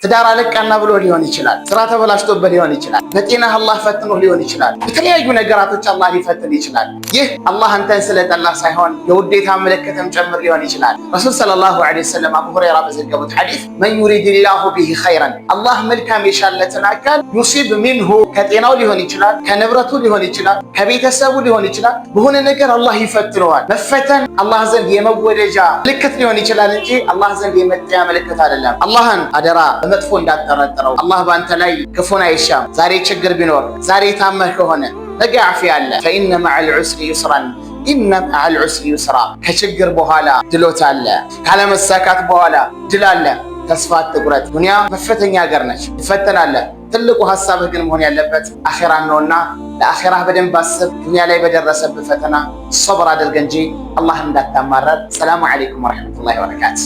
ትዳር አለቃና ብሎ ሊሆን ይችላል። ስራ ተበላሽቶበት ሊሆን ይችላል። በጤናህ አላህ ፈትኖ ሊሆን ይችላል። በተለያዩ ነገራቶች አላህ ሊፈትን ይችላል። ይህ አላህ አንተን ስለጠላ ሳይሆን የውዴታ ምልክትም ጭምር ሊሆን ይችላል። ረሱል صلى الله عليه وسلم አቡ ሁረይራ በዘገቡት ሐዲስ من يرد الله به خيرا፣ አላህ መልካም የሻለትን አካል يصب منه፣ ከጤናው ሊሆን ይችላል፣ ከንብረቱ ሊሆን ይችላል፣ ከቤተሰቡ ሊሆን ይችላል። በሆነ ነገር አላህ ይፈትነዋል። መፈተን አላህ ዘንድ የመወደጃ ምልክት ሊሆን ይችላል እንጂ አላህ ዘንድ የመጠያ ምልክት አይደለም። አላህን አደራ በመጥፎ እንዳጠረጥረው። አላህ በአንተ ላይ ክፉን አይሻም። ዛሬ ችግር ቢኖር፣ ዛሬ ታመህ ከሆነ ነገ ዓፊያ አለ። فإن مع العسر يسرا، إن مع العسر يسرا። ከችግር በኋላ ድሎት አለ። ካለመሳካት በኋላ ድል አለ። ተስፋ አትቁረጥ። ዱንያ መፈተኛ ሀገር ነች። ትፈተናለህ። ትልቁ ሀሳብህ ግን መሆን ያለበት አኼራን ነውና ለአኼራህ በደንብ አስብ። ዱንያ ላይ በደረሰብህ ፈተና ሶብር አድርግ እንጂ አላህን እንዳታማረር። ሰላሙ ዓለይኩም ወረሕመቱላሂ ወበረካቱ።